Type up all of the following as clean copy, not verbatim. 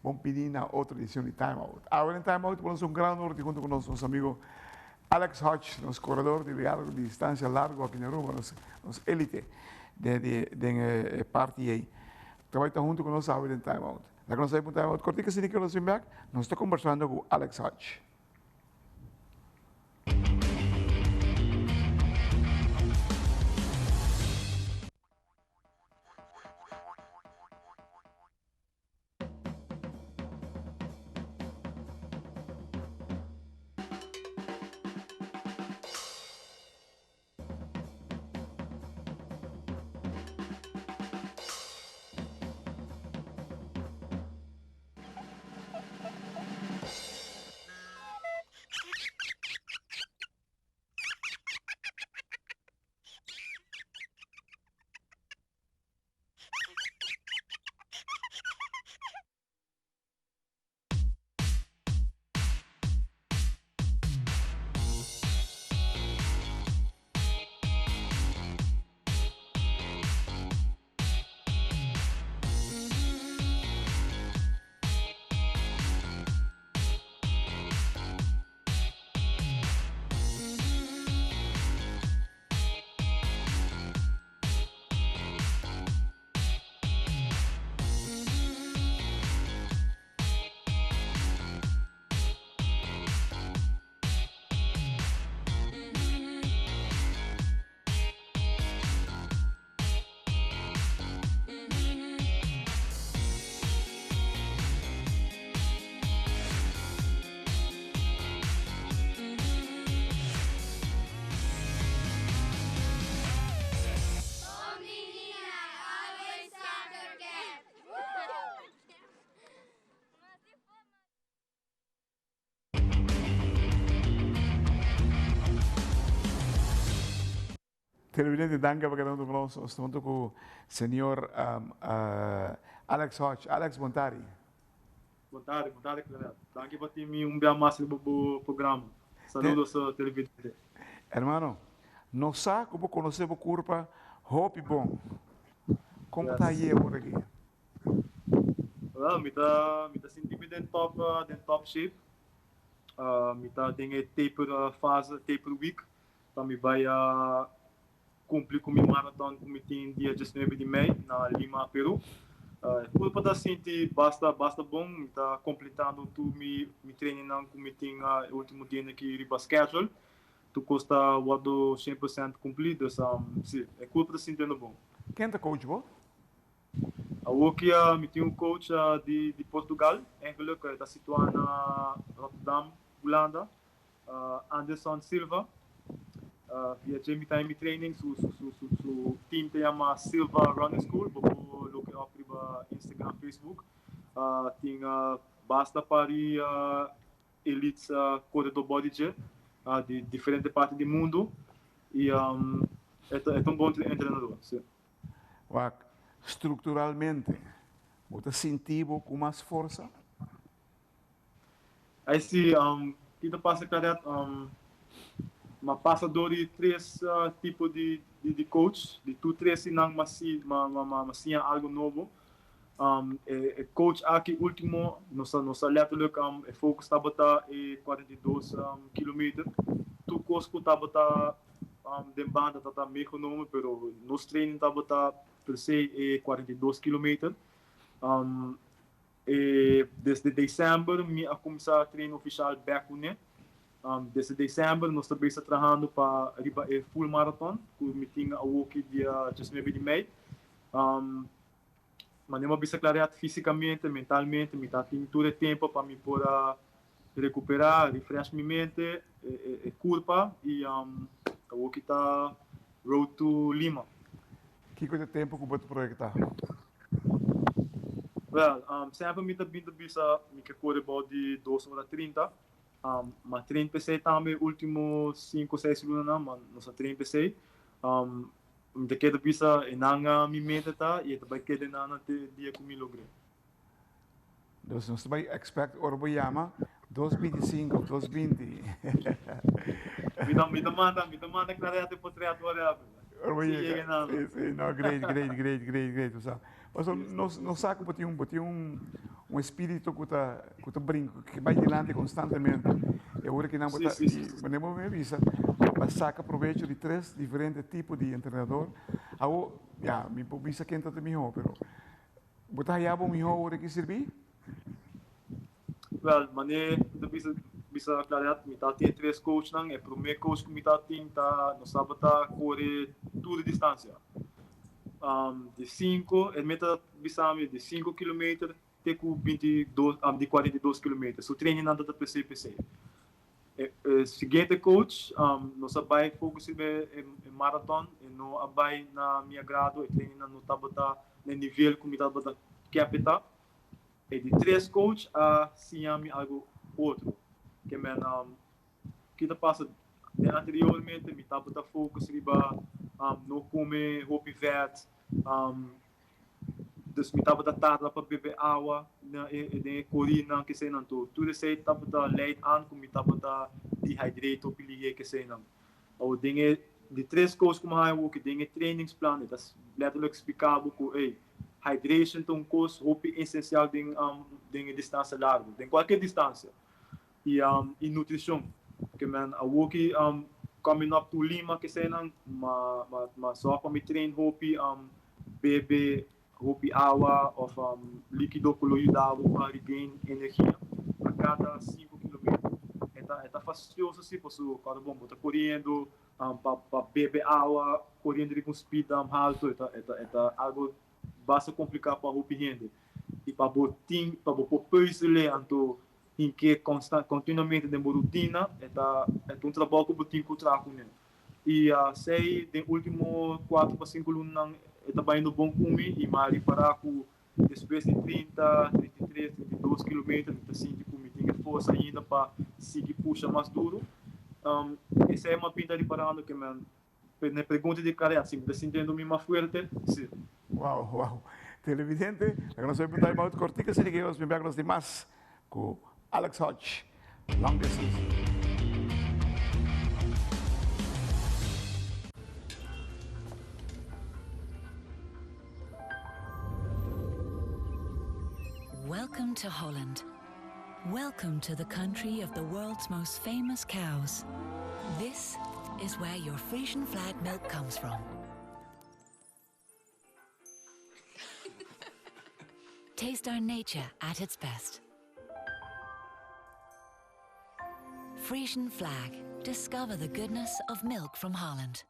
Bon bini na otro edicion di Time Out. Awe den Time Out bo nos un gran honor di hunto cu nos nos amigo Alex Hodge, nos corredor di largo di distancia largo aki na Aruba, nos nos elite den di den e parti ey. Ta bay ta hunto cu nos awe den Time Out. Laga nos bay pa un Time Out cortico asina ki nos bin bek, nos ta conversando cu Alex Hodge. Televidente danki pa keda hunto ku nos. Nos ta hunto ku señor Alex Hodge. Alex bon tardi. Bon tardi, bon tardi Claret. Danki pa tin mi un bia mas riba bo programa. Saludos televidente. Hermano, nos sa ku bo konosé bo kurpa hopi bon. Kon bo ta haye awor aki? Wel, mi ta mi ta sinti mi den top den top shape. Mi ta den e taper fase, taper week. Pa mi bai a cumpli cu mi marathon cu mi tin dia diesnuebe di mei na Lima, Peru. E curpa ta sinti basta basta bon, mi ta completando tur mi mi trainingnan cu mi tin e ultimo dianan aki riba schedule. Tur cos ta wordo cien por cent cumpli, dus si, e curpa ta sintiendo bon. Ken ta coach bo? Awoki mi tin un coach di di Portugal, eigenlijk e ta situa na Rotterdam, Hulanda. Anderson Silva via dje mi ta mi training su su su su su team ta yama Silva Running School bo por look it up riba Instagram Facebook tin basta par di elites koredó bou di dje di diferente parti di mundu y e ta e ta un bon entrenador si. Wak, strukturalmente bo ta sinti bo ku mas forsa? Ai si, ki ta pasa Claret, m'a pasa dor di tres tipo di di coach, di tur tres di nan m'a si m'a siña algo nobo. E coach aki ultimo nos a nos a letterlijk e focus tabata e 42 kilometer, tur cos cu tabata den banda tabata meegenomen pero nos training tabata per se e 42 kilometer. E desde december mi a cuminsa train oficial bek cune. Desde december nos ta bisa trahando pa riba e full marathon cu mi tin awoki dia diesnuebe di mei. Manera mi a bisa claret fisicamente, mentalmente mi ta tin tur e tempo pa mi por a recupera, refresh mi mente, e curpa y awoki ta road to Lima. Kiko ta e tempo ku bo ta proyektá? Well, semper mi ta bin ta bisa mi ke kore bou di dos ora 30. Ma train p'esei tambe ultimo sinku seis lunanan, ma nos a train p'esei. Mi ta keda bisa e nan mi meta ta i e ta bai keda e nan te dia ku mi logr'é. Dus nos ta bai expect ora bo yama dos 25 of dos 20. Mi ta mi ta manda mi ta manda Claret e potret whatever. Ora yega. Si, si, no, great, great, great, great, great. Osea, pasobra nos, nos sa ku bo tin un, bo tin un, un espíritu ku ta, ku ta brinka, ku bai dilanti konstantemente. E ora kinan bo ta, i manera bo a bisa, bo a saka probecho di tres diferente tipo di entrenador. Awor, ya, mi por bisa ken ta ta mihó, pero bo ta haya bo mihó ora ki sirbi? Wel, mane ku ta bisa bisa klaridat, mi ta tin e tres coachnan. E promé coach ku mi ta tin ta nos tabata kore tur di distansia. Di sinku, e meta bisa mi di sinku kilometer te ku binti dos, di kuarenta i dos kilometer. Su trainingnan ta ta pesei pesei. E siguiente coach nos a bai focus riba e marathon, e no a bai na mi agrado, e trainingnan no tabata na e nivel ku mi tabata kier pa e ta. E di tres coach a siña mi algo otro. Ke men ki ta pasa den anteriormente mi tabata focus riba no come hopi vet, dus mi tabata tarda pa bebe awa na e den e corinan keseinan tur. Tur esei tabata leid aan cu mi tabata dehydrate hopi lihe keseinan. Awor den e di tres cos cu mi haña awor den e trainingsplan e ta letterlijk splica bo cu ey hydration ta un cos hopi esencial den den e distancia largo, den cualkier distancia y y nutricion. Ke men awor ki coming up to Lima keseinan ma ma ma zorg pa mi train hopi bebe hopi awa of likido ku lo yuda bo pa regain energia a kada sinku kilometer. E ta e ta fastioso si pasobra kòrda bon bo ta koriendo pa pa bebe awa koriendo riba un speed haltu e ta e ta e ta algo basta kompliká pa hopi hende i pa bo tin pa bo por pùizele anto hink'é konstan kontinuamente den bo rutina e ta e ta un trabou ku bo tin ku traha kuné. I asei den ultimo kuater pa sinku lunanan e ta bayendo bon ku mi i mi a ripará ku despues di trinta, 33, 32 kilometer mi ta sinti ku mi tin e forsa ainda pa sigui pusha mas duru. Esei mi a pinta riparando ke mi na e pregunta di Claret si mi ta sintiendo mi mas fuerte, si. Wow, wow. Televidente, laga nos obi un time out kortiko asina ke nos bin bek nos tin mas ku Alex Hodge, long distance. Welcome to Holland. Welcome to the country of the world's most famous cows. This is where your Frisian flag milk comes from. Taste our nature at its best. Frisian flag. Discover the goodness of milk from Holland.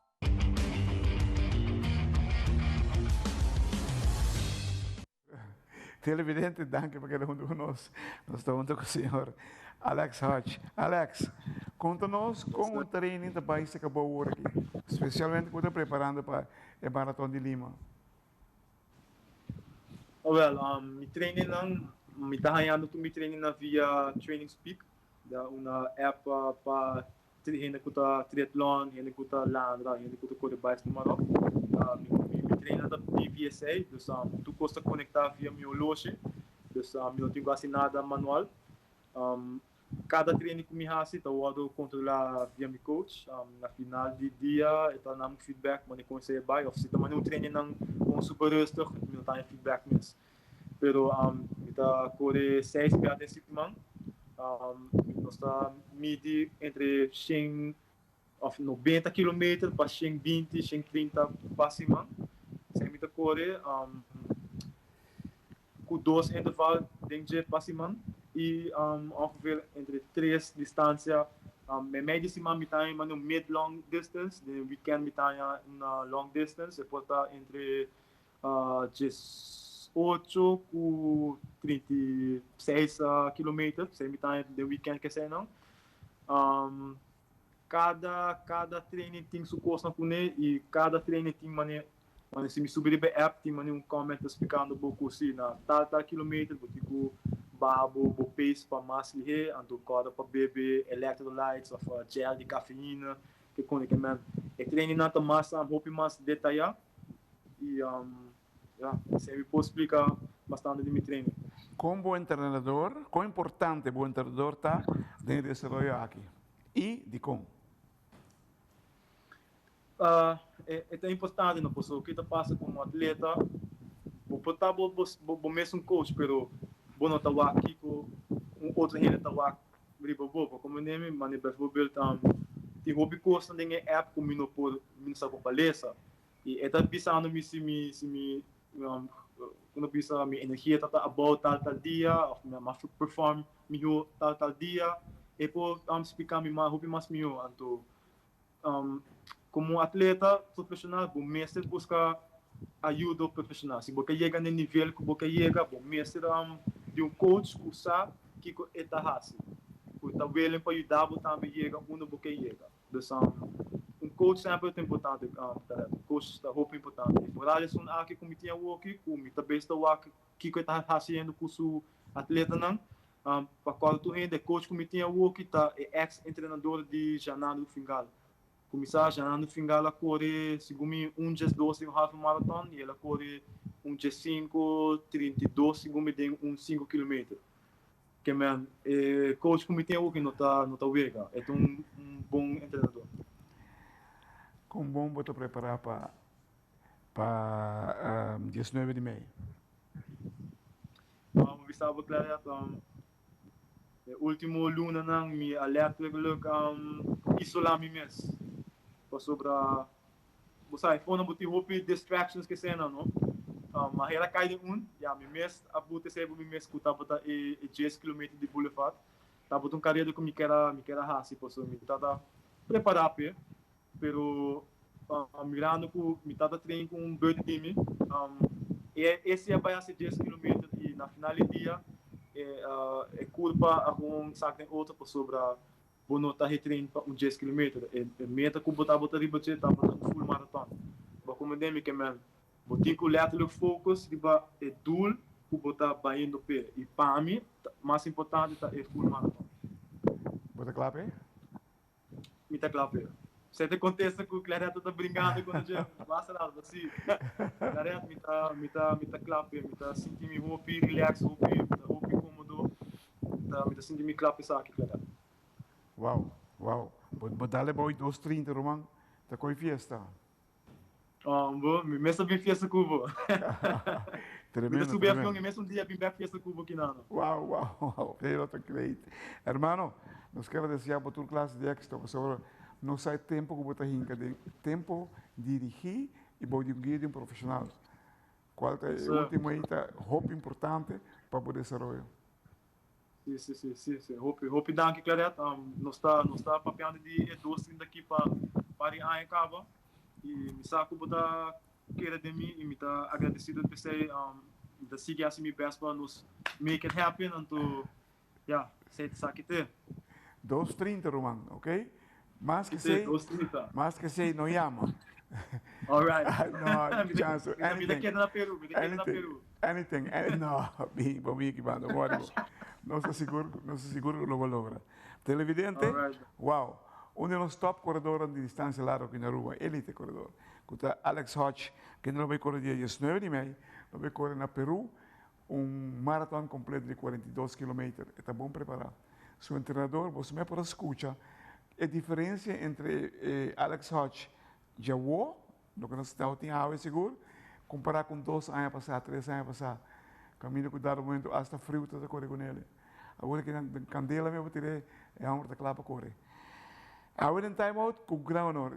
Televidente, danki pa keda huntu ku nos. Nos ta huntu ku señor Alex Hodge. Alex, konta nos kon un training ta bai se kabou awor aki, spesialmente ku bo ta preparando pa e Maraton di Lima. Wel, mi trainingnan, mi ta hañando tur mi trainingnan via Trainingspeak, da una app pa hende ku ta triatlon, hende ku ta landra, hende ku ta kore bais numa ròk. Mi mi trainer ta BVSA, dus tur kos ta konektá via mi oloshi, dus mi no tin ku hasi nada manual. Kada training ku mi hasi ta wòrdu kontrolá via mi coach. Na final di dia e ta nan feedback manera kon esei a bai òf si ta manera un trainingnan kon super rustig mi no ta haña feedback mes. Pero mi ta kore seis bia den siman. Nos ta midi entre shen of 90 kilometer pa 120, 130 pa siman. Esei mi ta kore ku dos interval den dje pa siman i ongeveer entre tres distansia. Meimei di siman mi ta haña un mid long distance, den weekend mi ta haña un long distance. E por ta entre 18 ku 36 kilometer, esei mi ta haña den weekend keseinan. Kada kada training tin su kosnan kuné i kada training tin manera manera si mi subi riba e app tin manera un comment ta splikando bo ku si na tal tal kilometer bo tin ku baha bo bo pace pa mas lihé anto kòrda pa bebe electrolytes òf gel di kafeina ke kone ke men e trainingnan ta mas hopi mas detayá. Y ya, esei mi por splica bastante di mi training. Con bo entrenador, con importante bo entrenador ta den e desaroyo aki y dicon? E ta importante, no, pasobra ki ta pasa como atleta, bo por ta bo mes un coach, pero bo no ta wak kiko un otro hende ta wak riba bo. Pa comprende mi, mane bijvoorbeeld tin hopi cosnan den e app cu mi no por, mi no sa con pa lesa. Y e ta bisando mi si mi cuando bisa mi energia ta abou tal tal dia of mi a perform miho tal tal dia, e por splica mi mas hopi mas miho. Anto como atleta profesional, bo mester busca ayuda profesional. Si bo yega na nivel cu bo yega, bo mester di un coach cu sa kico e ta hasi, cu ta willing pa yuda bo tambe yega unda bo yega. Dus un coach semper ta importante, un coach ta hopi importante. Y vooral esun aki cu mi tin aki, cu mi ta best wak kico e ta haciendo cu su atletanan. Pa cual tur hende, coach cu mi tin aki ta e ex-entrenador di Janando Fingal. Cuminsa Janando Fingal a core, segun mi, 1:12 den half marathon y el a core 1:05:32, segun mi, den un 5 kilometer. Kiermen, e coach cu mi tin aki no ta wega, e un bon entrenador. Con bon bo ta prepara pa 19 di mei? Mi sabi, Claret, e ultimo lunanan mi a letterlijk isola mi mes. Pasobra, bo sabi, fono bo tin hopi distractions cu esena, no? Ma era cai den un, ja, mi mes a buta esey mi mes cu tabata e 10 km di Boulevard. Tabata un careda cu mi kier hasi, pasobra mi tata prepara pe, pero mirando cu mi tata train cu un buddy di mi, e esey a bay hasi 10 km y na final di dia e curpa a gewoon sak den otro, pasobra bo no ta train pa un 10 km. E meta cu bo tabata riba dje tabata un full marathon. Bo comprende mi? Kiermen, bo tin cu letterlijk focus riba e doel cu bo ta bayendo pe. Y pa mi, mas importante ta e full marathon. Bo ta cla pe? Mi ta cla pe. Bo ta contesta cu Claret ta brincando cu je basta nada, si. Claret, mi ta cla pe, mi ta sinti mi hopi relax, hopi, mi ta hopi comodo. Mi ta sinti mi cla pe esaki, Claret. Wow. Bo dal boy 2:30, ruman. Ta coi fiesta. Bo, mi mes a bin fiesta cu bo. Tremendo. Mi ta subi avion y mes un dia bin back fiesta cu bo aki nano. Wow. Pero ta great. Hermano, nos kier desea pa tur clase di exito, pasobra nos sa tempo cu bo ta hinca den tempo dirigi y bo di un guia di un profesional. Cual ta e ultimo ey ta hopi importante pa bo desaroyo. Si. Hopi, hopi danki, Claret. Nos ta papiando di e 2:30 aki pa e aña caba. Y mi sa cu bo ta kere den mi y mi ta agradecido p'esey. Mi ta sigui haci mi best pa nos make it happen. Anto, ja, esey ta esaki te. 2:30, ruman, ok? Mas cu Si, esey, 2:30. Mas cu esey, no yama. All right. No, chance. Mi ta Anything. keda na Peru, mi ta keda na Anything. Peru. Anything. No, bin, bo bin aki banda, worry. Nos ta sigur cu lo bay logra. Televidente, All right. Wow. Un di nos top coredor di distancia largo aki na Aruba, elite coredor. Cu ta Alex Hodge, cu lo bay core dia 19 di mei, lo bay core na Peru, un marathon completo di 42 km. Ta bon prepara. Su entrenador, bo mes por scucha e diferencia entre Alex Hodge djawo, loke nos tin awe sigur, compara cu 2 aña pasa, 3 aña pasa. Caminda cu dado momento hasta friu ta core cu ne. Awor cu na candela mi tira e homber ta cla pa core. Awe den Time Out cu gran honor.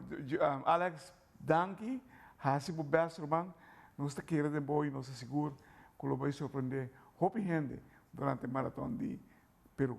Alex, danki. Hasi bo best, ruman. Nos ta kere den bo y nos ta sigur cu lo bay sorprende hopi hende durante e marathon di Peru.